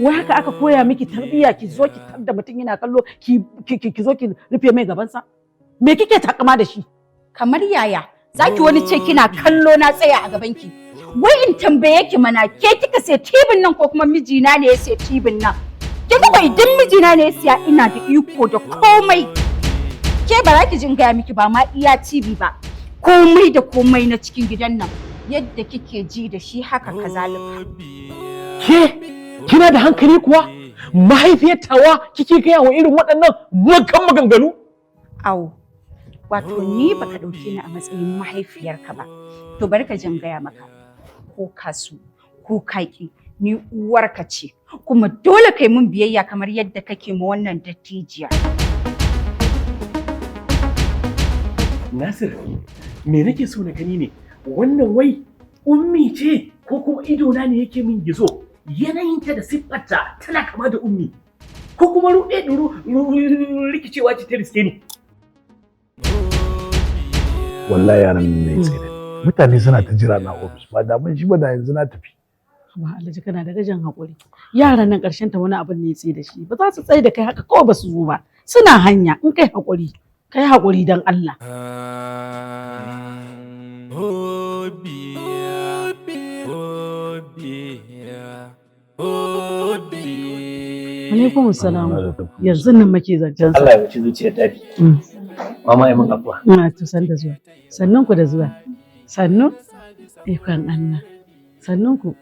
Wai haka aka koya miki tarbiyya, ki zo ki tar da mutum yana kallo, ki zo ki rufe mai gabansa? Me kike takama da shi? Kamar yaya zaki wani ce kina kallo na tsaya a gaban ki? Wai in tambaye ki mana, ke kika sai tibin nan ko kuma mijina ne ya sai tibin nan? Kin ga idan mijina ne ya siya, ina da iko da komai. Ke ba za ki jin gaya miki ba ma iya TV ba. Komai da komai na cikin gidan nan, yadda kike ji da shi haka kazalika. Ke kina da hankali kuwa? Mahaifiyar tawa kike gaya wa irin waɗannan muggan maganganu? Au, wato ni baka ɗauke ni a matsayin mahaifiyarka ba. To bari ka jin gaya maka, ko ka so ko ka ƙi, ni uwarka ce, kuma dole kai mun biyayya kamar yadda kake ma wannan dattijiya. Nasir, me nake so na gani ne? Wannan wai Ummi ce ko kuma idona ne yake min gizo? Yanayinta da siffarta tana kama da Ummi. Ko kuma ruɗe rikicewa ce ta riske ni. Wallahi yaran nan ne tsaye. Mutane suna ta jira na ofis, ba da mun shi ba da yanzu na tafi. Ba Alhaji, kana da gajin haƙuri. Yaran nan ƙarshen ta wani abin ne ya tsaye da shi. Ba za su tsaye da kai haka kawai ba su zo ba. Suna hanya, in kai haƙuri. Kai haƙuri don Allah. Alaikum salam. Yanzu nan muke zancen sa. Allah ya wuce zuciyar daɗi. Mama, ai mun afuwa. Ina to san da zuwa. Sannun ku da zuwa. Sannu. Ikon Allah. Sannun ku.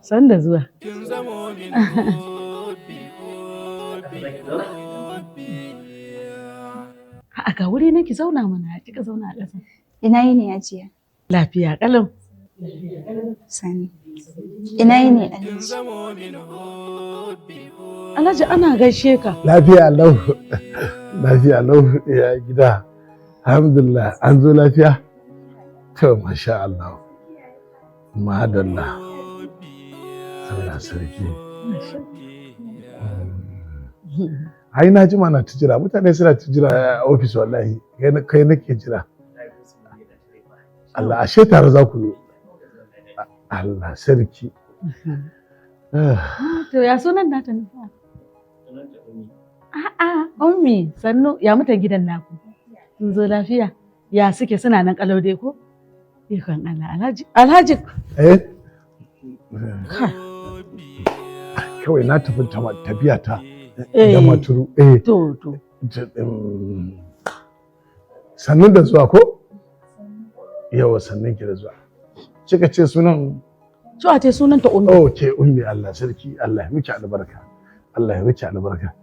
San da zuwa. A'a, ga wuri na ki zauna mana, kika zauna a ƙasa. Ina yini, Hajiya? Lafiya ƙalau. Sani. Ina yini, Alhaji? Alhaji, ana gaishe ka. Lafiya lau. Lafiya lau, ya gida? Alhamdulillah, an zo lafiya. To masha Allah. Madalla. Allah sarki. Ai na jima na ta jira, mutane suna ta jira a ofis wallahi, kai nake jira. Allah, ashe tare za ku zo. Allah sarki. To ya sunan nata ne? A'a, Ummi, sannu, ya mutan gidan naku? Sun zo lafiya? Ya suke, suna nan kalau dai ko? Ikon Allah, Alhaji, Alhaji. Eh? Kawai na tafi tafiya ta da maturu. Eh. To. Sannun da zuwa ko? Yawa, sannun ki da zuwa. Kika ce sunan? Cewa ce sunan ta Ummi. Oh, ke Ummi, Allah sarki, Allah ya miki albarka. Allah ya miki albarka.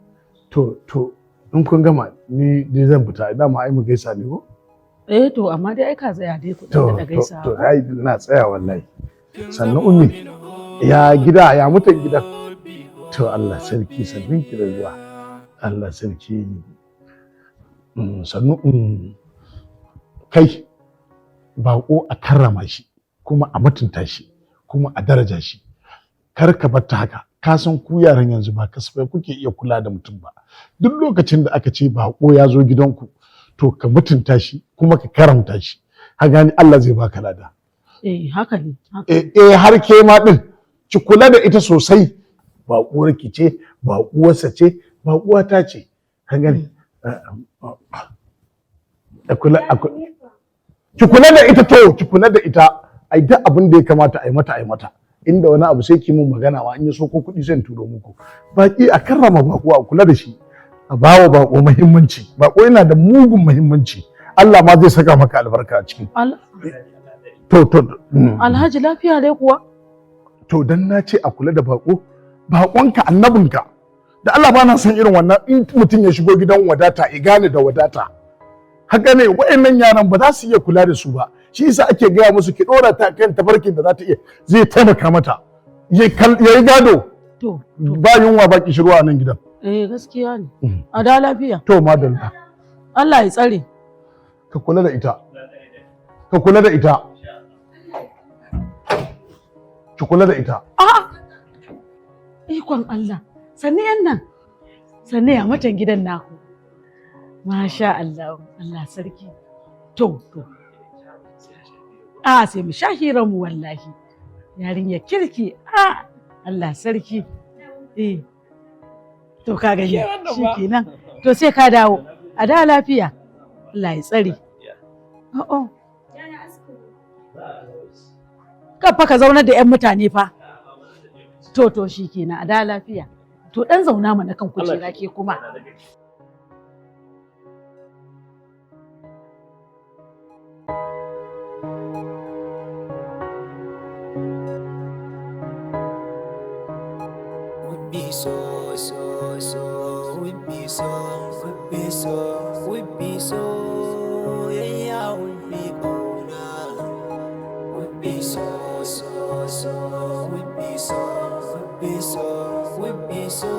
To in kun gama ni zan fita, dama ai mu gaisa ne ko? Eh to, amma dai ai ka tsaya dai ku To dan da gaisa. To ai na tsaya wallahi. Sannu Ummi. Ya gida, ya mutan gidan? To Allah sarki, sannun ki da zuwa. Allah sarki. Sannu. Kai, baƙo a karrama shi kuma a mutunta shi kuma a daraja shi. Kar ka bar ta haka. Ka san ku yaran yanzu ba kasafai kuke iya kula da mutum ba. Duk lokacin da aka ce baƙo ya zo gidanku, to ka mutunta shi kuma ka karamta shi. Ka gani, Allah zai baka lada. Eh, haka ne. Haka. Eh, har ke ma din ki kula da ita sosai. Baƙuwar ki ce, baƙuwarsa ce, baƙuwata ce. Ka gani? A kula, ki kula da ita, to ki kula da ita. Ai duk abin da ya kamata a yi mata, a yi mata. Inda wani abu sai ki mun magana ma, in ya so ko kuɗi zan turo muku. Baƙi, a karrama baƙo, a kula da shi. A bawa baƙo muhimmanci. Baƙo yana da mugun muhimmanci. Allah ma zai saka maka albarka a ciki. To. Alhaji, lafiya dai kuwa? To dan na ce a kula da bako, bakonka annabinka. Da Allah ba na son irin wannan, in mutum ya shigo gidan wadata i gane da wadata. Haka ne, wayannan yaran ba za su iya kula da su ba. Shi yasa ake gaya musu ki dora ta kan tafarkin da za ta iya zai taimaka mata. Ya yi gado. To. Ba yunwa ba kishirwa a nan gidan. Eh, gaskiya ne. A da lafiya. To madalla. Allah ya tsare. Ka kula da ita. Ka kula da ita. Ki kula da ita. A'a. Ikon Allah. Sannu yan nan. Sannu, ya mutan gidan naku? Masha Allah. Allah sarki. To. A sai mu sha hirar mu wallahi. Yarinya kirki. A Allah sarki. Eh. To ka gani. Ke wannan ba. Shikenan. To sai ka dawo. A da lafiya. Allah ya tsare. Oh. Kafa ka zaunar da 'yan mutane fa. To shikenan a da lafiya. To dan zauna mana kan kujera ke kuma. Would be so, so, so, would be so, would be so, would be so, yeah, yeah, would be gonna. Would be so, so, so, would be so, would be so, would be so,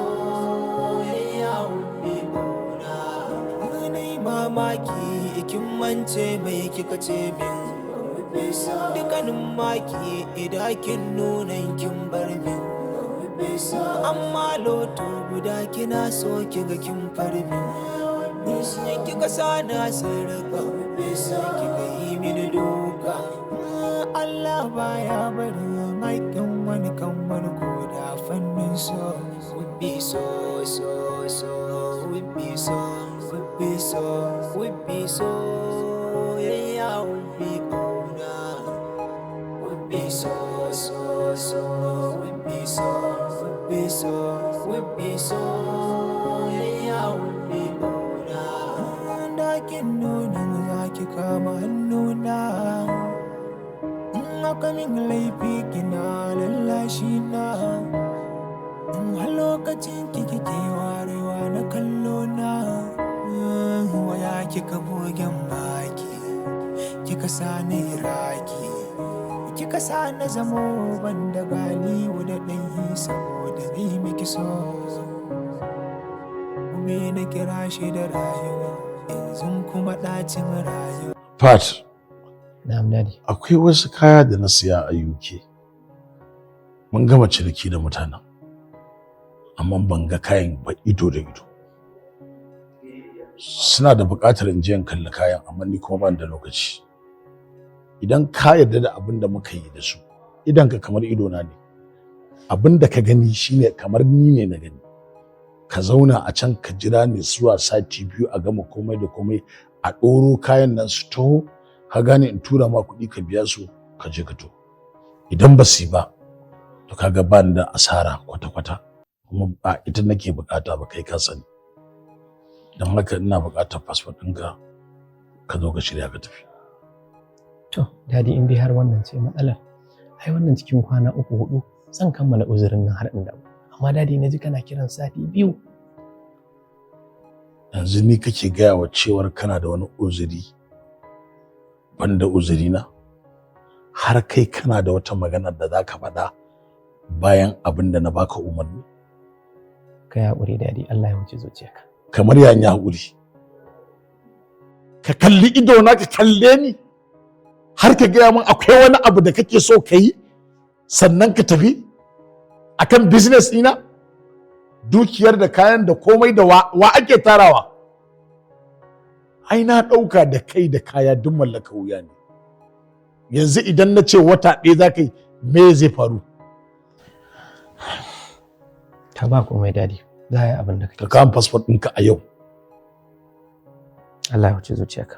yeah, yeah, would be gonna. Nai mamaki, kin mance mai kika ce min. Would be so, dukkanin maki, idan kin nuna kin bar min. Amma loto guda kina so kiga kin farbi kika sa na sarka kika yi mini doka. Allah baya barin haƙƙin wani kan wani koda fannin so. Would be so, so, so, would be so, would be so, would be so, yeah, yeah, would be gonna. Would be so, so, so, would be so, would be so, would be so, yeah, yeah, would be gonna. Dakin nuna za ki kama hannuna. In aka min laifi kina lallashi na. In har lokacin ki kike warewa na kallo na. Waya kika gogen baki, kika sa ni raki. Kika sa na zamo ban da galiwu da ɗanyi saboda ni miki so. Me na kira shi da rayuwa, yanzu kuma ɗacin rayuwa. Pat, Na'am daddy. Akwai wasu kaya da na siya a UK. Mun gama ciniki da mutanen. Amma ban ga kayan ba ido da ido. Suna da buƙatar in je in kalli kayan, amma ni kuma ban da lokaci. Idan ka yarda da abin da muka yi da su, idonka kamar idona ne. Abin da ka gani shine kamar ni ne na gani. Ka zauna a can ka jira ni zuwa sati 2 a gama komai da komai, a ɗoro kayan nan su taho, ka gane, in tura ma kuɗi ka biya su ka je ka to. Idan ba su yi ba, to kaga ba ni da asara kwata-kwata, kuma ba ita nake bukata ba, kai ka sani. Don haka ina bukatar fasfot ɗinka, ka zo ka shirya ka tafi. To, daddy, in dai har wannan ce matsalar, ai wannan cikin kwana 3 4 zan kammala uzurin nan har in dawo. Amma daddy, na ji kana kiran sati 2. Yanzu ni kake gaya wa cewar kana da wani uzuri banda uzuri na? Har kai kana da wata magana da za ka faɗa bayan abin da na baka umarni? Ka yi haƙuri daddy, Allah ya wuce zuciyarka. Kamar ya yi haƙuri? Ka kalli idona, ka kalle ni, har ka gaya min akwai wani abu da kake so ka yi sannan ka tafi akan business ɗina, dukiyar da kayan da komai da wa ake tarawa. Ai na ɗauka da kai da kaya duk mallaka wuya ne. Yanzu idan na ce wata ɗaya za ka yi, me zai faru? Ka ba komai daddy, za a yi abin da kake. Ka kawo passport ɗinka a yau. Allah ya wuce zuciyarka.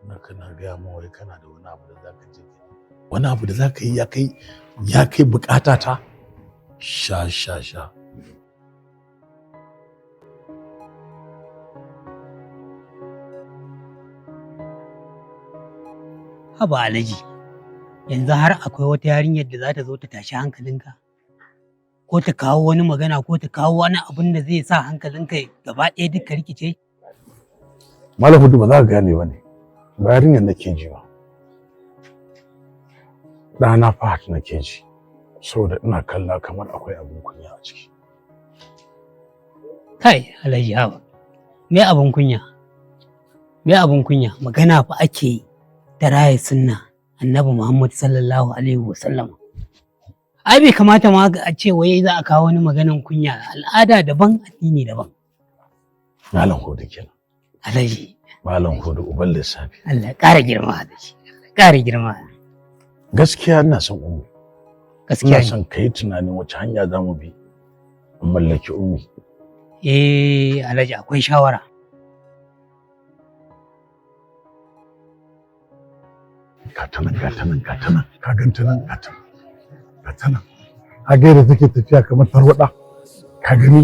Na kana gaya min wai kana da wani abu da za ka je, wani abu da za ka yi ya kai bukata ta? Sha sha sha. Haba Alhaji, yanzu har akwai wata yarinyar da za ta zo ta tashi hankalinka? Ko ta kawo wani magana, ko ta kawo wani abun da zai sa hankalinka gaba ɗaya duka rikice? Malam Hudu, ba za ka gane ba ne, ba yarinyar nake ji ba. Ɗana Fahad nake ji, saboda ina kalla kamar akwai abin kunya a ciki. Kai, Alhaji, haba. Me abun kunya? Me abun kunya? Magana fa ake yi ta raya sunna Annabi Muhammad sallallahu alaihi wasallam. Ai bai kamata ma a ce wai za a kawo wani maganan kunya, al'ada daban, addini daban. Malam Hudu kenan. Alhaji. Malam Hudu uban lissafi. Allah ƙara girma, Alhaji. Allah ƙara girma. Gaskiya ina son Ummi. Gaskiya Ina ne. son ka yi tunanin wace hanya za mu bi in mallaki Ummi. Eh, Alhaji, akwai shawara. Ga ta nan, ga ta nan, ga ta nan, ka ganta nan, ga ta nan, ga ta nan. Ka ga yadda take tafiya kamar tarwaɗa. Ka gani?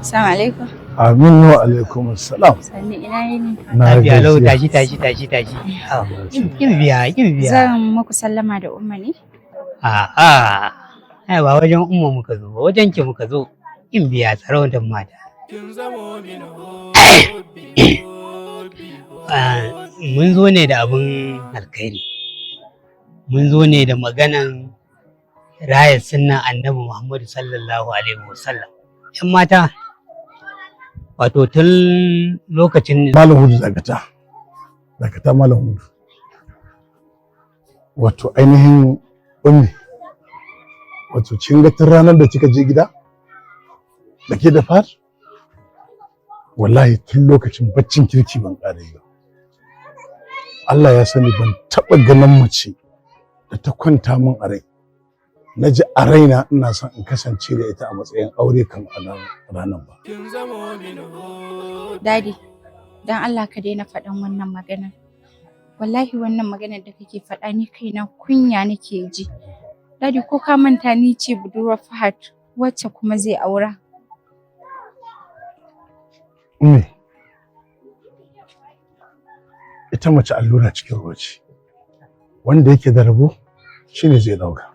Assalamu alaikum. Amin wa alaikum assalam. Sannu, ina yini? Na Lafiya lau, gajiya. tashi tashi tashi tashi. Ah, Kin biya, kin biya. Zan muku sallama da Umma ne? A'a, ai ba wajen Umma muka zo ba, wajen ki muka zo. Kin biya sarautar mata. Ah, mun zo ne da abin alkhairi. Mun zo ne da maganan raya sunnan Annabi Muhammadu sallallahu alaihi wasallam. ‘Yan mata, wato tun lokacin Malam Hudu, dakata. Dakata, Malam Hudu. Wato ainihin Ummi. Wato kin ga tun ranar da kika je gida? Da ke da Fahad? Wallahi tun lokacin baccin kirki ban ƙara yi ba. Allah ya sani ban taɓa ganin mace da ta kwanta min a rai. Na ji a raina ina son in kasance da ita a matsayin aure kan a ranar ba. Daddy, don Allah ka daina faɗan wannan maganar. Wallahi wannan maganar da kake faɗa, ni kaina kunya nake ji. Daddy, ko ka manta ni ce budurwar Fahad, wacce kuma zai aura? Ummi, ita mace allura cikin ruwa ce, wanda yake da rabo shine zai ɗauka.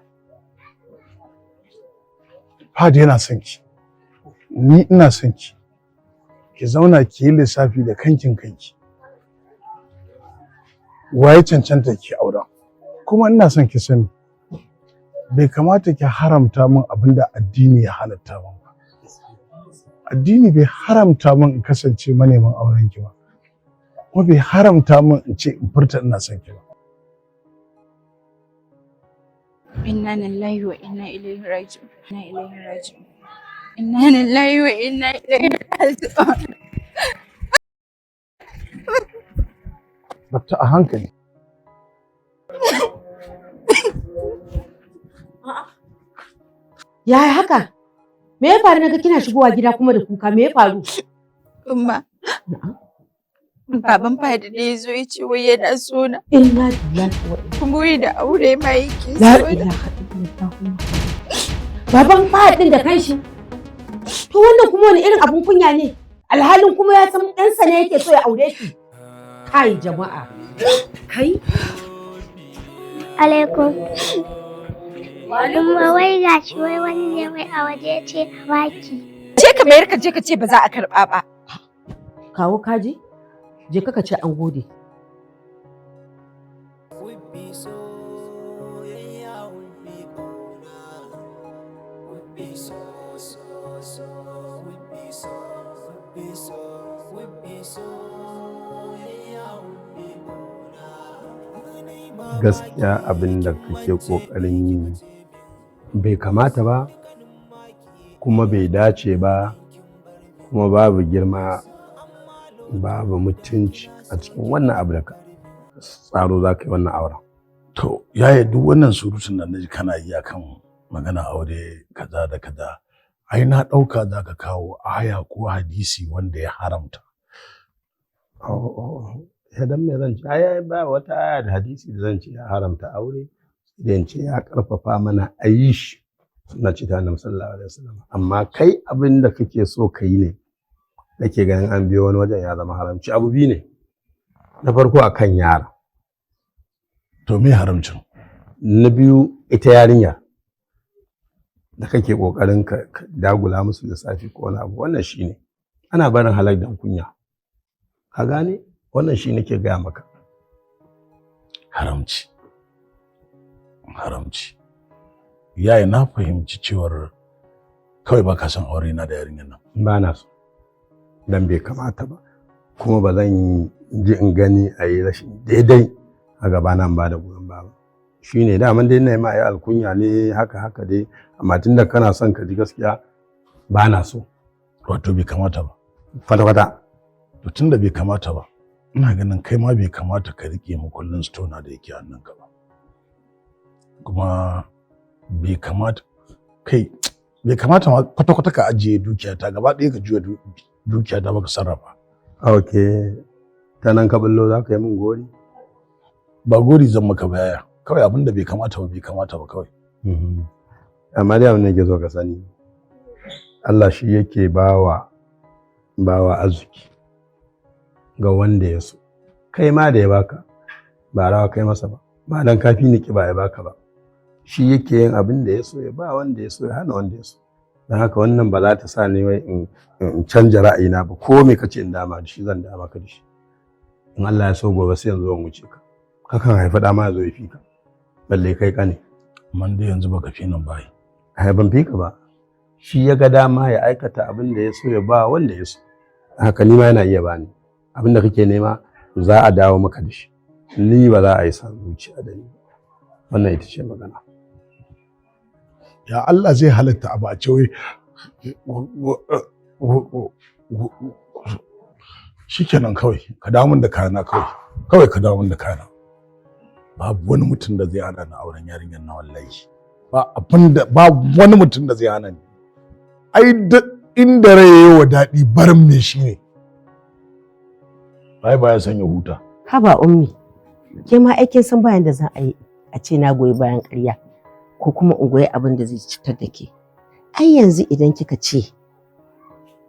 Fahad yana son ki, ni ina son ki, ki zauna ki yi lissafi da kankin kanki. Waye cancanta ki aura? Kuma ina son ki sani, bai kamata ki haramta min abin da addini ya halatta min ba. Addini bai haramta min in kasance manemin auren ki ba, kuma bai haramta min in ce in furta ina son ki ba. Inna lillahi wa inna ilaihi raji'un. Inna ilaihi raji'un. Inna lillahi wa inna ilaihi raji'un. Batta a hankali. Yaya haka? Me ya faru naga kina shigowa gida kuma da kuka? Me ya faru? Umma, baban Fahad ne ya zo ya ce wai yana so na. Inna lillahi wa Kuma wai da aure ma yake la so na. ilaha illallah. Baban Fahad din da kanshi. To wannan kuma wani irin abun kunya ne? Alhalin kuma ya san ɗansa ne yake so ya aure shi. Kai jama'a. Kai. Alaikum. Umma, wai gashi, wai wani ne wai a waje ya ce a baki. Ce ka mayar, ka je ka ce ba za a karɓa ba. Kawo kaji? Je ka ce an gode. Wibbi soyayya, wibbi ƙauna, wibbi so so so, wibbi so, wibbi so, wibbi soyayya, wibbi ƙauna. Gaskiya abin da kake ƙoƙarin yi bai kamata ba, kuma bai dace ba, kuma babu girma, babu mutunci a cikin wannan abu da ka tsaro za ka yi wannan auren. To, yaya, duk wannan surutun da naji kana yi akan magana aure kaza da kaza, ai na ɗauka za ka kawo aya ko hadisi wanda ya haramta. Oh, ya dan me zan ce ai ba wata aya da hadisi da zan ce ya haramta aure, sai in ce ya karfafa mana a yi shi, suna ce ta Annabi sallallahu alaihi wasallam. Amma kai abin da kake so ka yi ne nake ganin an biyo wani wajen ya zama haramci. Abu biyu ne: na farko akan yara. To me haramcin? Na biyu, ita yarinya da kake kokarin ka dagula musu lissafi ko wani abu. Wannan shine ana barin halak dan kunya, ka gane? Wannan shi nake gaya maka. Haramci. Haramci. Yaya, na fahimci cewar kawai ba ka son aure na da yarinyar nan. Ba na so dan bai kamata ba, kuma ba zan ji in gani a yi rashin daidai a gabana ba da goyon ba. Shi ne daman dai na yi ma alkunya ne haka haka dai, amma tunda kana son ka ji gaskiya, ba na so. Wato bai kamata ba. Kwata kwata. To tunda bai kamata ba, Ina ganin kai ma bai kamata ka riƙe makullin store na da yake hannunka ba. Kuma bai kamata, kai, bai kamata ma kwata-kwata ka ajiye dukiyata gaba ɗaya, ka juya dukiyata ba ka sarrafa. Ok, ta nan ka bullo za ka yi min gori? Ba gori zan maka ba, yaya. Kawai abin da bai kamata ba, bai kamata ba kawai. Amma dai abin da ke so ka sani, Allah shi yake bawa bawa arziki ga wanda ya so. Kai ma da ya baka, ba rawa kai masa ba, ba dan kafi ni kiba ya baka ba. Shi yake yin abin da ya so, ya ba wanda ya so, ya hana wanda ya so. Don haka wannan ba za ta sa ni wai in canja ra'ayina ba. Ko me kace in dama da shi, zan dama ka da shi. In Allah ya so, gobe sai yanzu zan wuce ka. Kakan haifi ɗa ma ya zo ya fi ka, balle kai ka ne. Amma dai yanzu baka fi nan ba ai. Ai ban fi ka ba. Shi ya ga dama ya aikata abin da ya so, ya ba wanda ya so. Haka ni ma yana iya bani. Abin da kake nema za a dawo maka da shi. Ni ba za a yi son zuciya da ni ba. Wannan ita ce magana. Ya Allah zai halatta abu a ce wai shikenan? Kawai ka dawo min da kayana, kawai kawai ka dawo min da kayana. Babu wani mutum da zai hana ni auren yarinyar na, wallahi. Ba abinda, ba wani mutum da zai hana ni. Ai duk inda rai yayi wa daɗi, barin me shi ne. Ai baya son ya huta. Haba Ummi, ke ma aikin san bayan da za a yi a ce na goyi bayan ƙarya ko kuma in goyi abin da zai cutar da ke. Ai yanzu idan kika ce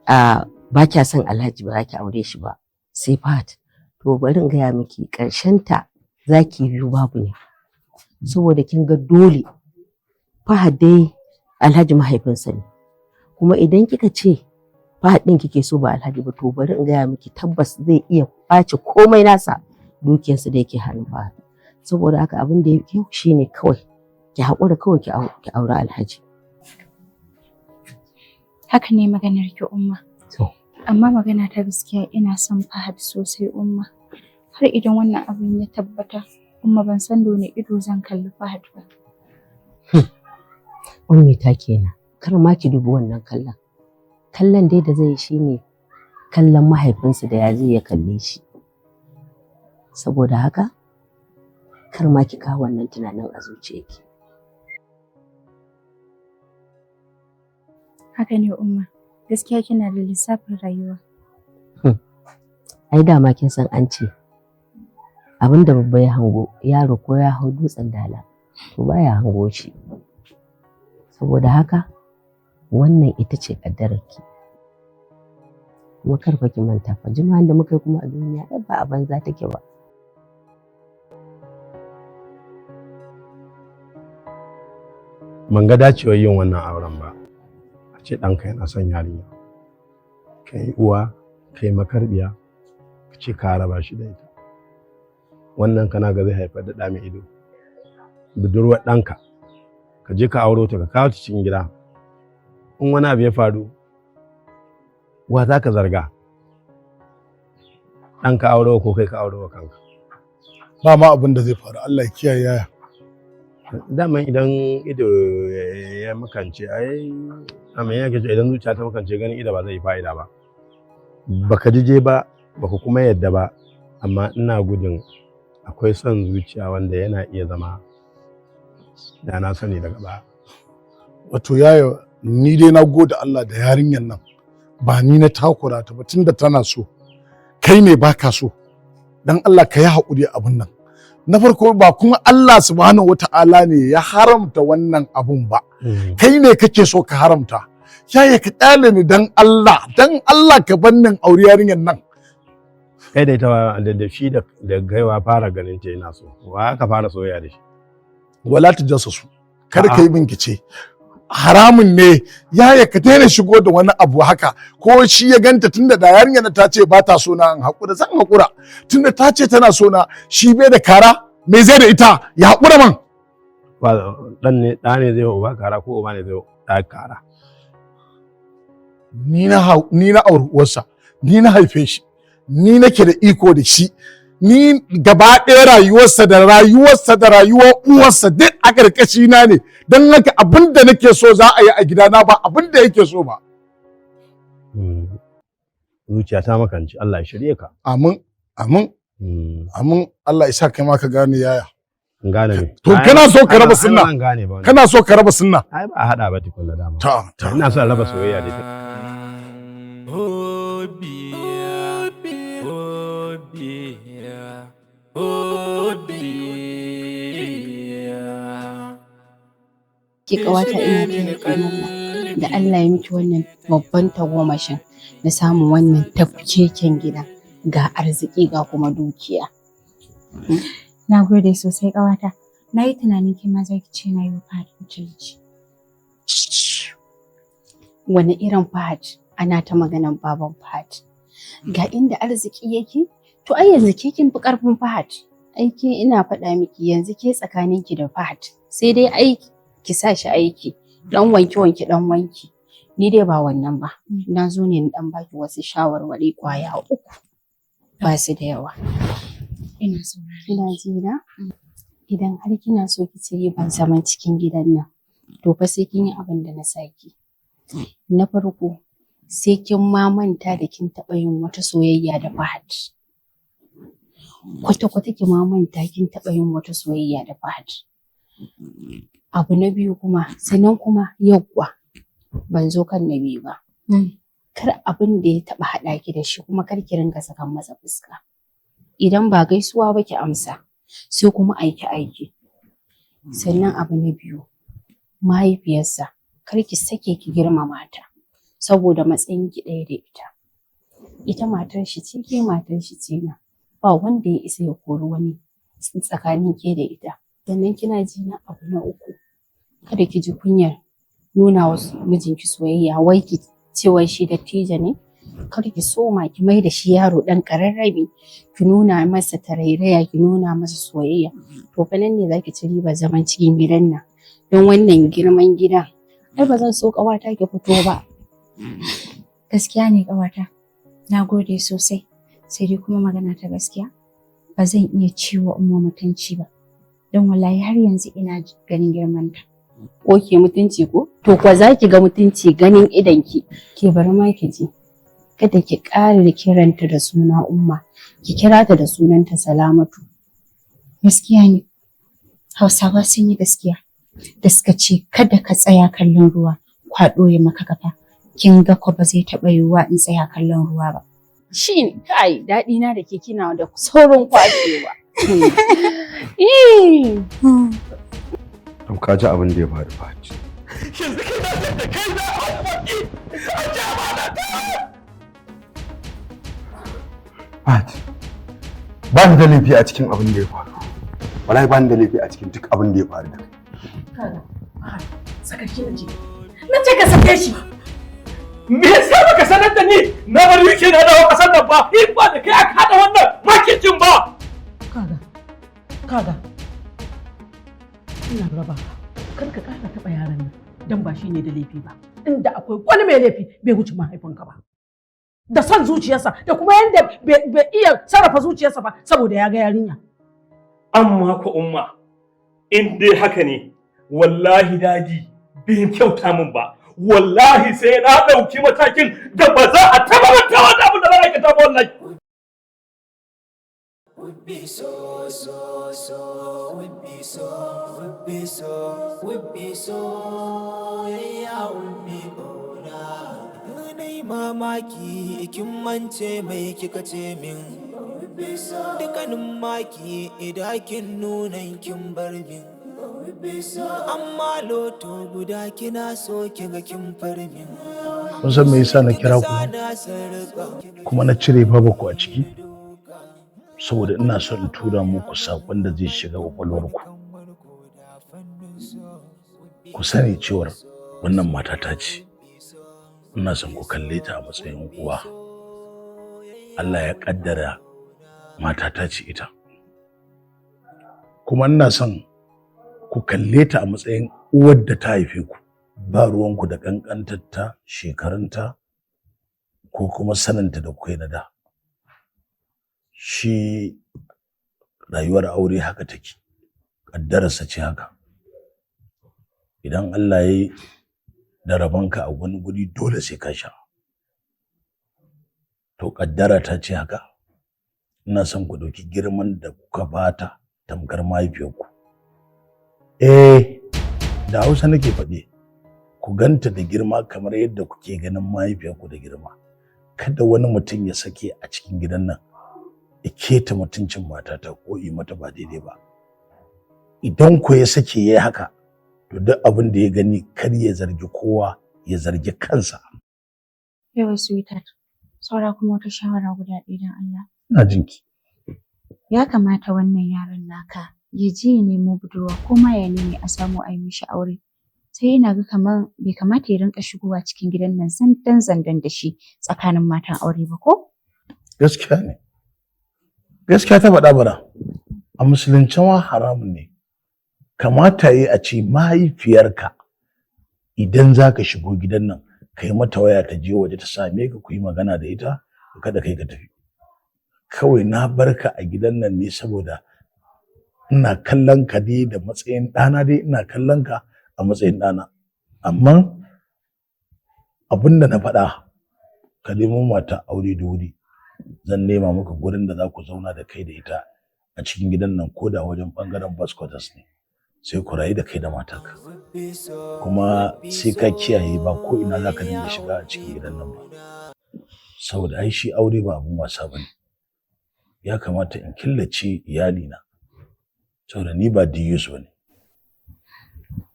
a ba kya son Alhaji, ba za ki aure shi ba sai Fahad, to bari in gaya miki, ƙarshen ta za ki biyu babu ne. Saboda kin ga dole Fahad dai Alhaji mahaifinsa ne. Kuma idan kika ce Fahad ɗin kike so ba Alhaji ba, to bari in gaya miki, tabbas zai iya ƙwace komai nasa, dukiyarsa da yake hannun Fahad. Saboda haka abin da yake shine kawai ki haƙura, kawai ki auri Alhaji. Haka ne maganar ki, Umma. To. Amma magana ta gaskiya, ina son Fahad sosai, Umma. Har idan wannan abin ya tabbata, Umma, ban san da wani ido zan kalli Fahad ba. Ummi ta kenan. Kar ma ki dubi wannan kallon. Kallon dai da zai yi shine kallon mahaifinsa da ya zai ya kalle shi. Saboda haka kar ma ki kawo wannan tunanin a zuciyarki. Haka ne, Umma. Gaskiya kina da lissafin rayuwa. Ai dama kin san an ce abin da babba ya hango, yaro ko ya hau dutsen Dala to baya hango shi. Saboda haka wannan ita ce ƙaddararki. Kuma kar fa ki manta fa, jima'an da muka yi kuma a duniya ai ba a banza take ba. Ban ga dacewar yin wannan auren ba. A ce ɗanka yana son yarinya, kai uwa, kai makarbiya, ka ce ka raba shi da ita. Wannan kana ga zai haifar da ɗa mai ido? Budurwar ɗanka ka je ka auro ta, ka kawo ta cikin gida, in wani abu ya faru, wa za ka zarga? Ɗanka auro ko kai ka auro wa kanka? Ba ma abin da zai faru, Allah ya kiyaye, yaya. Daman idan ido ya makance, ai amma yake ce idan zuciya ta makance, ganin ido ba zai yi fa'ida ba. Baka jije ba, baka kuma yadda ba, amma ina gudun akwai son zuciya wanda yana iya zama da na sani daga baya. Wato yaya, ni dai na gode Allah da yarinyar nan ba ni na takura ta ba, tunda tana so. Kai ne baka so. Dan Allah ka yi haƙuri. Abun nan na farko ba kuma Allah Subhanahu wata'ala ne ya haramta wannan abun ba, kai ne kake so ka haramta. Yaya, ka kyale ni, dan Allah, dan Allah ka bar ni in auri yarinyar nan. Kai da ita da shi da gaiwa fara ganin ta yana so, wa aka fara soyayya da shi? Wala tajassasu, kar ka yi bincike, haramun ne. Yaya, ka daina shigo da wani abu haka. Ko shi ya ganta, tunda da yarinyar ta ce ba ta so na, in haƙura, zan haƙura. Tunda ta ce tana so na, shi bai da kara, me zai da ita? Ya haƙura man. Ba dan ne, ɗa ne zai wa uba kara ko uba ne zai wa ɗa kara? Ni na auri uwarsa, ni na haife shi, ni nake da iko da shi. Ni gaba ɗaya rayuwarsa da rayuwar uwarsa duk a ƙarƙashi na ne. Don haka abin da nake so za a yi a gidana, ba abin da yake so ba. Zuciya ta makanci, Allah ya shirye ka. Amin, amin. Amin, Allah isa kai ma ka gane, yaya. In gane me? To kana so ka raba sunna. Ai ban gane ba wannan. Kana so ka raba sunna. Ai ba a hada ba tukunna dama. Ta ta. Ina so in raba soyayya da ita. Obi, Obi, Obi. Ke kawata, ina taya ki murna da Allah ya miki wannan babban tagomashin na samun wannan tafkeken gida, ga arziki ga kuma dukiya. Na gode sosai, ƙawata. Na yi tunanin ke ma za ki ce na yi wa Fahad butulci. Wani irin Fahad? Ana ta maganan baban Fahad. Ga inda arziki yake? To ai yanzu ke kin fi ƙarfin Fahad. Ai ke ina faɗa miki, yanzu ke tsakaninki da Fahad sai dai aiki, ki sa shi aiki. Dan wanke wanke, dan wanki. Ni dai ba wannan ba. Na zo ne na dan baki wasu shawarwari kwaya uku. Ba su da yawa. Ina saurare. Kina ji na? Idan har kina so ki ci riban zaman cikin gidan nan, to fa sai kin yi abin da na saki. Na farko, sai kin ma manta da kin taɓa yin wata soyayya da Fahad. Kwata-kwata ki ma manta kin taɓa yin wata soyayya da Fahad. Abu na biyu kuma, sannan kuma yawwa, ban zo kan na biyu ba. Kar abin da ya taɓa haɗa ki da shi kuma kar ki ringa sakan masa fuska. Idan ba gaisuwa ba ki amsa, sai kuma aiki aiki. Sannan abu na biyu, mahaifiyarsa, kar ki sake ki girmama ta saboda matsayin ki ɗaya da ita. Ita matar shi ce, ke matar shi ce na. Ba wanda ya isa ya kori wani tsakanin ke da ita. Sannan kina ji na, abu na uku, kada ki ji kunyar nuna wa mijinki soyayya, wai ki ce wai shi dattijo ne. Kar ki soma ki mai da shi yaro ɗan ƙararrami, ki nuna masa tarairaya, ki nuna masa soyayya. To fa nan ne za ki ci ribar zaman cikin gidan nan. Don wannan girman gidan, ai ba zan so ƙawata ki fito ba. Gaskiya ne, ƙawata. Na gode sosai. Sai dai kuma magana ta gaskiya, ba zan iya ciwo Umma mutunci ba. Don wallahi har yanzu ina ganin girmanta. Ko ke mutunci ko? To kuwa za ki ga mutunci ganin idonki. Ke bari ma ki ji. Kada ki ƙara kiranta da suna Umma, ki kira ta da sunanta Salamatu. Gaskiya ne. Hausawa sun yi gaskiya da suka ce kada ka tsaya kallon ruwa, kwaɗo ya maka kafa. Kin ga ko ba zai taɓa yiwuwa in tsaya kallon ruwa ba. Shi ne, kai daɗi na da ke kina da saurin kwashewa. To ka ji abin da ya faru, Fati. Yanzu kai na da kai na haƙoƙi a jama'a ta. Fati, ba ni da laifi a cikin abin da ya faru. Wallahi ba ni da laifi a cikin duk abin da ya faru da kai. Kaga, saka shi nace. Na ce ka sake shi. Me yasa baka sanar da ni na bar UK na dawo kasar nan ba? In ba da kai aka haɗa wannan makicin ba. Kaga, kaga. Ina raba ka. Kar ka ƙara taɓa yaron nan dan ba shi ne da laifi ba. Inda akwai wani mai laifi, bai wuce mahaifinka ba. Da son zuciyarsa da kuma yanda bai iya sarrafa zuciyarsa ba saboda ya ga yarinya. Amma ko Umma, in dai haka ne, wallahi Daddy bai kyauta min ba. Wallahi sai na ɗauki matakin da ba za a taɓa mantawa da abin da za a aikata ba wallahi. Would be so, so, so, would be so, would be so, would be so, yeah, would be ƙauna. Nai mamaki kin mance mai kika ce min. Dukkanin maki idan kin nuna kin bar min. Amma loto guda kina so kiga kin far min. Kun san me yasa na kira ku kuma na cire babaku a ciki? Saboda ina son in tura muku saƙon da zai shiga kwakwalwarku. Ku sani cewar wannan matata ce. Ina son ku kalle ta a matsayin uwa. Allah ya ƙaddara matata ce ita. Kuma ina son ku kalle ta a matsayin uwar da ta haife ku. Ba ruwanku da ƙanƙantarta, shekarunta, ko kuma saninta da kuka yi na da. Shi rayuwar aure haka take, ƙaddararsa ce haka. Idan Allah ya yi da rabonka a wani guri, dole sai ka sha. To ƙaddara ta ce haka. Ina son ku ɗauki girman da kuka bata tamkar mahaifiyarku. Eh, da Hausa nake faɗi. Ku ganta da girma kamar yadda kuke ganin mahaifiyarku da girma. Kada wani mutum ya sake a cikin gidan nan ya keta mutuncin matata ko yi mata ba daidai ba. Idan ko ya sake ya yi haka, to duk abin da ya gani kar ya zargi kowa, ya zargi kansa. Yawa sweetheart, saura kuma wata shawara guda ɗaya don Allah. Ina jinki. Ya kamata wannan yaron naka ya je ya nemo budurwa ko ma ya neme a samu a yi mishi aure. Sai ina ga kamar bai kamata ya rinƙa shigowa cikin gidan nan zandan zandan da shi tsakanin matan aure ba ko? Gaskiya ne. Gaskiya ta faɗa bara. A musulunce ma haramun ne. Kamata yi a ce mahaifiyarka idan za ka shigo gidan nan ka yi mata waya ta je waje ta same ka ku yi magana da ita, kada kai ka tafi. Kawai na barka a gidan nan ne saboda ina kallon ka dai da matsayin ɗana, dai ina kallon ka a matsayin ɗana. Amma abin da na faɗa, ka nemo mata aure da wuri. Zan nema maka gurin da za ku zauna da kai da ita a cikin gidan nan, ko da wajen ɓangaren bus quarters ne. Sai ku rayu da kai da matarka. Kuma sai ka kiyaye, ba ko ina za ka dinga shiga a cikin gidan nan ba. Saboda ai shi aure ba abun wasa ba ne. Ya kamata in killace iyalina saboda ni ba diyus ba ne.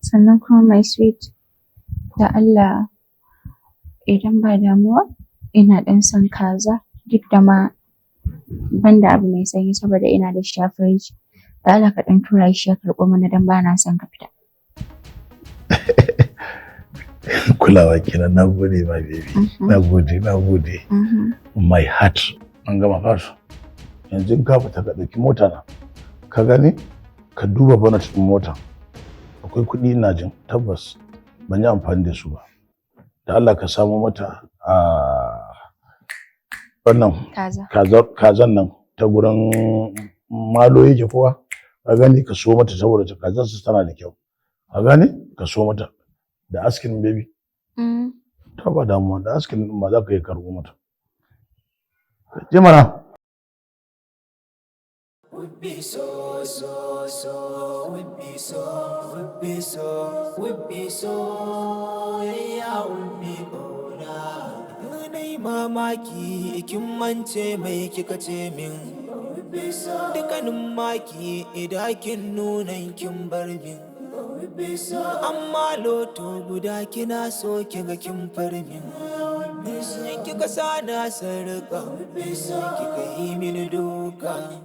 Sannan kuma my sweet, da Allah idan ba damuwa ina ɗan son kaza, duk da ma ban da abu mai sanyi saboda ina da shi a firij. Da Allah ka ɗan tura shi ya karɓo mana don ba na son ka fita. Kulawa kenan, na gode my baby. Na gode, na gode. My heart. An gama fara. Yanzu in ka fita ka ɗauki mota na. Ka gane? Ka duba bonnet ɗin mota. Akwai kuɗi, ina jin tabbas ban yi amfani da su ba. Da Allah ka samo mata a wannan Kaza. Kazan nan ta gurin malo yake kowa. Ka gane, ka so mata saboda ta kazan su tana da kyau. Ka gane, ka so mata da ice cream, baby. Ta ba damuwa, da ice cream ɗin ma za ka iya karɓo mata. Je mana. Would be so, so, so, would be so, would be so, would be so, yeah, would be ƙauna. Na yi mamaki kin mance mai kika ce min. Dukkanin maki idan kin nuna kin bar min. Amma loto guda kina so kiga kin far min. Kika sa na sarƙa, kika yi mini duka.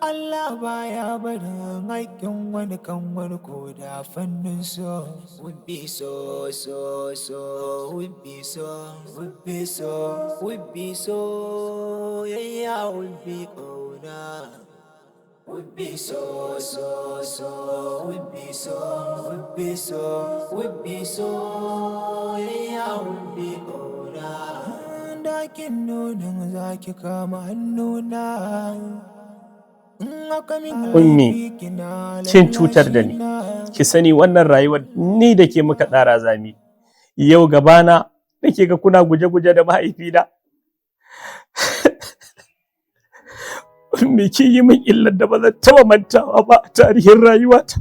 Allah baya barin haƙƙin wani kan wani ko da fannin so. Would be so, so, so, would be so, would be so, would be so, yeah, would be ƙauna. Would be so, so, so, would be so, would be so, would be so, yeah, would be ƙauna. Dakin nunin za ki kama hannuna. In aka min Ummi, laifi kina kin cutar da ni. Ki sani wannan rayuwar ni da ke muka tsara zami. Yau gabana nake ga kuna guje-guje da mahaifina. Ummi, kin yi min illar da ba zan taɓa mantawa ba a tarihin rayuwata.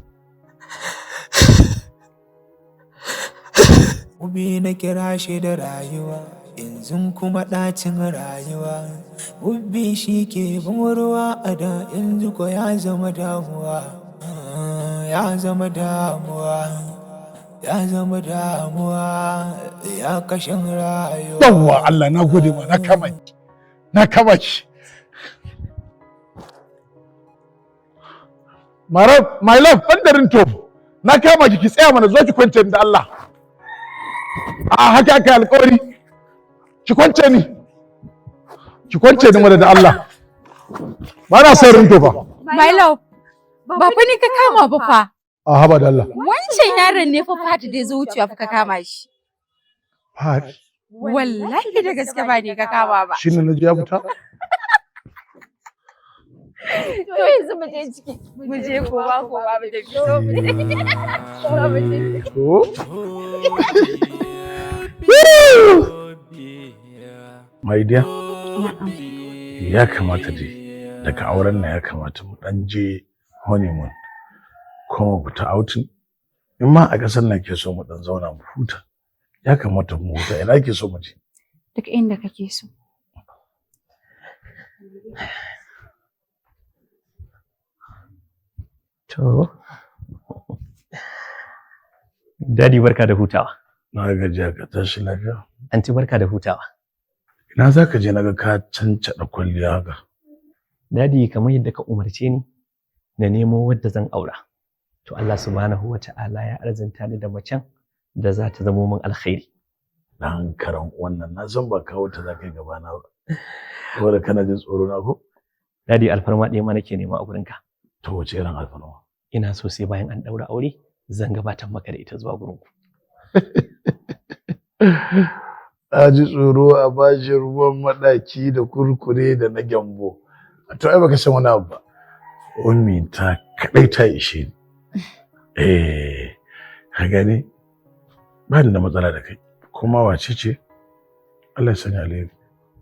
Ubi na kira shi da rayuwa, yanzu kuma ɗacin rayuwa. Ubi shi ke bin ruwa a da, yanzu ko ya zama damuwa. Ya zama damuwa, ya zama damuwa, ya kashin rayuwa. Yawwa Allah, na gode ma, na kama ki. Na kama ki. Marab, my love, bandarin to. Na kama ki, ki tsaya mana, zo ki kwance ni da Allah. A haka aka yi alƙawari. Ki kwance ni. Ki kwance ni mana da Allah. Ba na son rinto fa. My love, ba fa ni ka kama ba fa. A haba da Allah. Wancan yaron ne fa Fati da ya zo wucewa fa ka kama shi. Fat, Wallahi da gaske ba ni ka kama ba. shi ne na ji ya fita. To yanzu mu je ciki. Mu je ko ba ko ba mu tafi. Zo mu je. Zo mu je. Ko? My dear, ya kamata dai Daga auren nan ya kamata mu dan je honeymoon ko mu fita outing. In ma a ƙasar nan ke so mu dan zauna mu huta. Ya kamata mu huta, ina ke so mu je? Duk inda kake so. To. Daddy, barka da hutawa. Na gajiya, ka tashi lafiya. Anti, barka da hutawa. Ina za ka je naga ka cancaɗa kwalliya haka? Daddy, kamar yadda ka umarce ni na nemo wadda zan aura. To Allah subhanahu wa ta'ala ya arzinta ni da macen da za ta zamo min alkhairi. Dan karan wannan na san ba kawo ta za ka yi gabana ba. Saboda kana jin tsoro na ko? Daddy, alfarma ɗaya ma nake nema a gurinka. To wace irin alfarma? Ina so sai bayan an ɗaura aure zan gabatar maka da ita zuwa gurinku. Na ji tsoro a bashi ruwan maɗaki da kurkure da na gyambo. To ai baka san wani abu ba. Ummi ta kaɗai ta ishe ni. Eh, ka gani? Ba ni da matsala da kai. Kuma wace ce? Allah ya sanya alheri.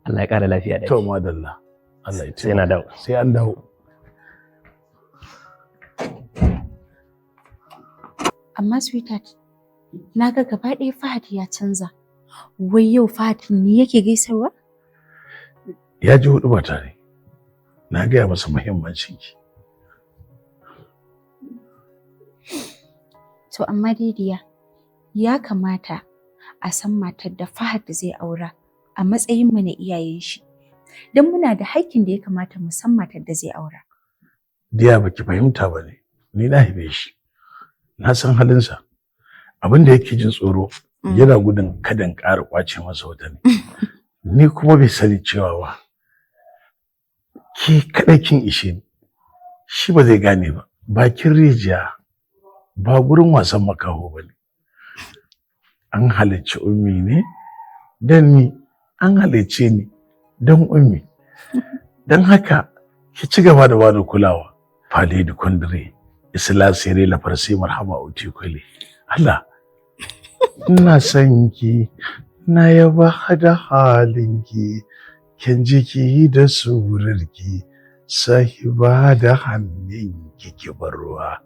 Allah ya ƙara lafiya da To madalla. Allah ya Sai na dawo. Sai an dawo. Amma sweetheart, na ga gaba ɗaya Fahad ya canza. Wai yau Fahad ne yake gaisarwa? Ya ji hudu ba tare. Na gaya masa muhimmancin ki. To amma dai diya, ya kamata a san matar da Fahad zai aura a matsayin mu na iyayen shi. Don muna da haƙƙin da ya kamata mu san matar da zai aura. Diya, baki fahimta ba ne. Ni na haife shi. Na san halinsa. Abin da yake jin tsoro, yana gudun kada in ƙara ƙwace masa wata ne. Ni kuma bai sani cewa ba. Ke kaɗai kin ishe ni. Shi ba zai gane ba. Bakin rijiya ba gurin wasan makaho ba ne. An halicci Ummi ne don ni, an halicce ni don Ummi. Don haka ki ci gaba da bani kulawa. Fale da kundure, isla sere la farsi marhaba uti kwale. Allah, ina son ki, na yaba da halinki, kin jiki da surarki, sahiba da hannunki ki bar ruwa.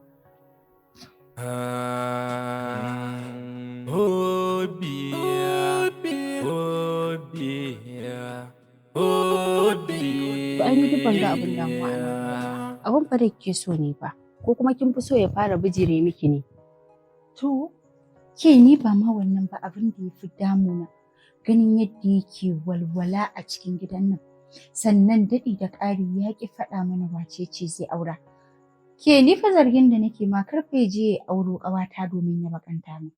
To ai ni duk ban ga abin damuwa a nan ba. Abin fa da kike so ne fa, ko kuma kin fi so ya fara bijire miki ne? To, ke ni ba ma wannan ba, abin da ya fi damuna ganin yadda yake walwala a cikin gidan nan. Sannan daɗi da ƙari ya ƙi faɗa mana wace ce zai aura. Ke ni fa zargin da nake ma karfe je ya auro ƙawata domin ya bakanta min.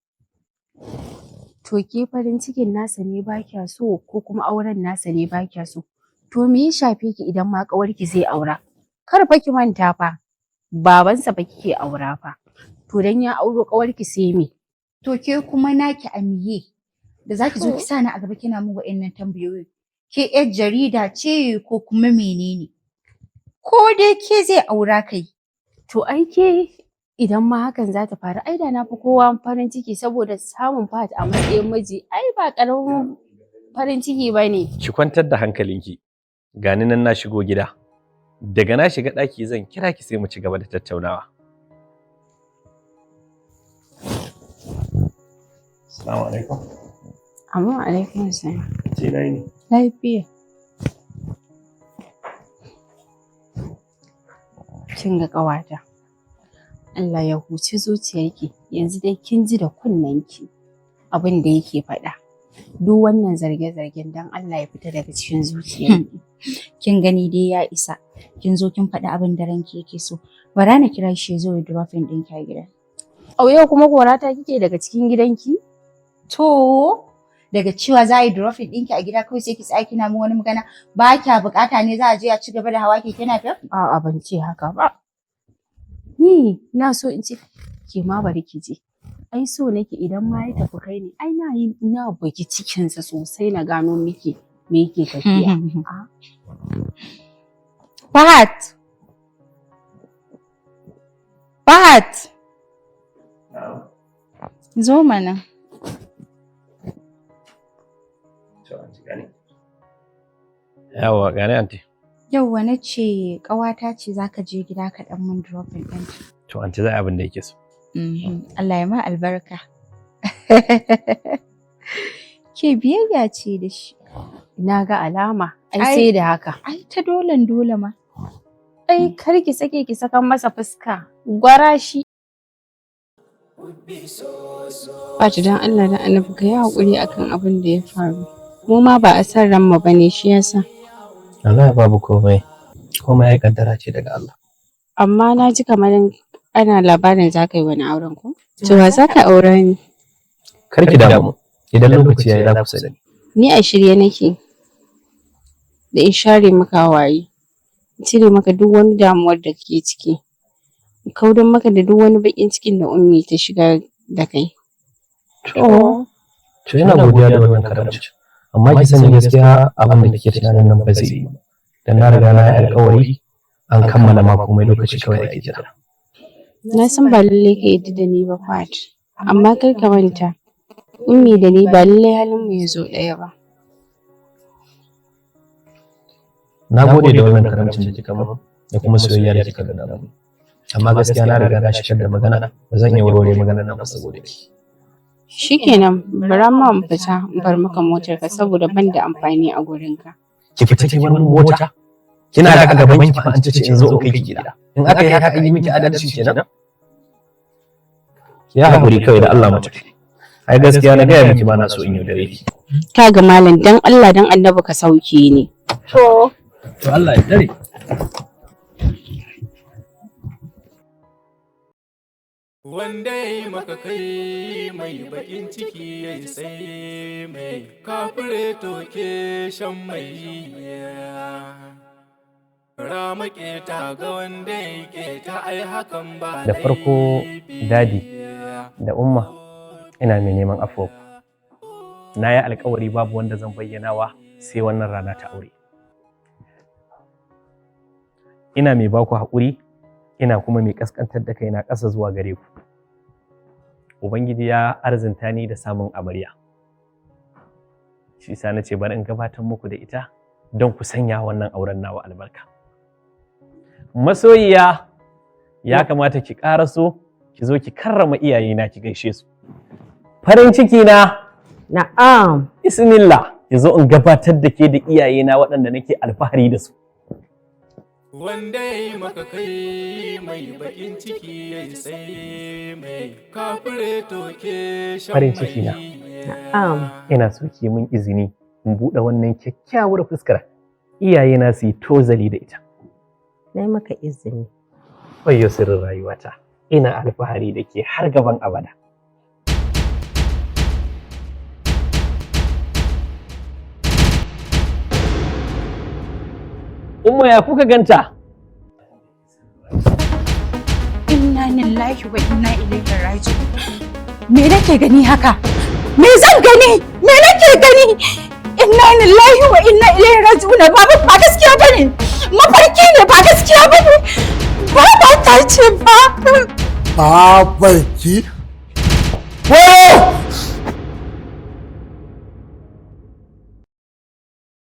To ke farin cikin nasa ne ba kya so ko kuma auren nasa ne ba kya so? To me ya shafe ki idan ma ƙawarki zai aura? Kar fa ki manta fa, babansa fa kike aura fa. To dan ya auro ƙawarki sai me? To ke kuma naki a miye da zaki zo ki sa ni a gaba kina min wa'innan tambayoyi. Ke ƴar jarida ce ko kuma menene? Ko dai ke zai aura kai? To ai ke idan ma hakan za ta faru, ai da na fi kowa farin ciki, saboda samun Fahad a matsayin miji ai ba ƙaramin farin ciki ba ne. Ki kwantar da hankalinki. Gani nan na shigo gida. Daga na shiga ɗaki zan kira ki sai mu ci gaba da tattaunawa. Assalamu alaikum. Amma alaikum salam. Ce na ne. Lafiya. Kin ga ƙawata. Allah ya huci zuciyarki, yanzu dai kin ji da kunnenki abin da yake faɗa. Duk wannan zarge-zargen dan Allah ya fita daga cikin zuciyarki. Kin gani dai ya isa. Kin zo kin faɗi abin da ranki yake so. Bara na kira shi ya zo ya dropping ɗinki a gida. Au, yau kuma korata kike daga cikin gidanki? To, daga cewa za a yi dropping ɗinki a gida kawai sai ki tsaya kina min wani magana, ba kya buƙata ne za a je a ci gaba da hawa keke napep? A'a, ban ce haka ba. Ni na so in ce ke ma bari ki je. Ai so nake idan ma ya tafi kai ne, ai na yi na bugi cikinsa sosai na gano miki me yake tafiya. Fahad! Fahad! Zo mana. Yawa, gani anti. Yauwa na ce ƙawata ce za ka je gida ka ɗan mun dropping ɗinta. To anti za a abin da yake so. Allah ya ma albarka. Ke biyayya ce da shi. Na ga alama, ai sai da haka. Ai ta dolen dole ma. Ai kar ki sake ki sakan masa fuska. Gwara shi. Fati don Allah da Annabi ka yi haƙuri akan abin da ya faru. Mu ma ba a san ranmu ba ne shi yasa. Allah babu komai. Komai ya kaddara ce daga Allah. Amma na ji kamar ana labarin za ka yi wani auren ko? To wa za ka aura ni? Kar ki damu. Idan lokaci ya yi za ku sani. Ni a shirye nake da in share maka hawaye, in cire maka duk wani damuwar da kake ciki, in kaudan maka da duk wani baƙin cikin da Ummi ta shigar da kai. To ina godiya da wannan karamci. Amma ki sani gaskiya abin da kike tunanin nan ba zai yi ba. Dan na riga na yi alƙawari an kammala ma komai lokaci kawai ake jira. Na san ba lallai ka yarda da ni ba Fuad, amma kar ka manta Ummi da ni ba lallai halinmu ya zo ɗaya ba. Na gode da wannan karamcin da kika min da kuma soyayya da kika nuna min. Amma gaskiya na riga na shigar da magana ba zan iya warware maganar nan ba saboda ki. Shikenan, bara ma in fita in bar maka motarka saboda ban da amfani a gurinka. Ki fita ki bar min mota? Kina ga a gaban ki fa an ce in zo in kai ki gida. In aka yi haka an yi miki adalci kenan? Ki yi haƙuri kawai da Allah mu tafi. Ai gaskiya na gaya miki ba na so in yaudare ki. Ka ga malam dan Allah dan Annabi ka sauke ni. To. To Allah ya dare. Wanda ya yi maka kai mai bakin ciki ya yi sai mai kafire toke shan mai rama keta ga wanda ya keta ai hakan ba Da farko dadi da umma ina mai neman afuwa. Na yi alkawari babu wanda zan bayyanawa sai wannan rana ta aure. Ina mai baku haƙuri ina kuma mai ƙasƙantar da kaina ƙasa zuwa gare ku. Ubangiji ya arzinta ni da samun amarya. Shi sa na ce bari in gabatar muku da ita don ku sanya wannan auren nawa albarka. Masoyiya ya kamata ki ƙaraso ki zo ki karrama iyayena ki gaishe su. Farin ciki na Na'am. Bismillah ki zo in gabatar da ke da iyayena waɗanda nake alfahari da su. Wanda ya yi maka kai mai bakin ciki ya yi sai mai kafire toke shan Farin ciki na. Na'am. Ina so ki min izini in buɗe wannan kyakkyawar fuskar iyayena su yi tozali da ita. Na yi maka izini. Wayyo sirrin rayuwata. Ina alfahari da ke har gaban abada. Umma ya kuka ganta? Inna lillahi wa inna ilaihi raji'un. Me nake gani haka? Me zan gani? Me nake gani? Inna lillahi wa inna ilaihi raji'un. Baba ba gaskiya bane. Mafarki ne ba gaskiya bane. Baba ta ce ba. Babarki. Wayo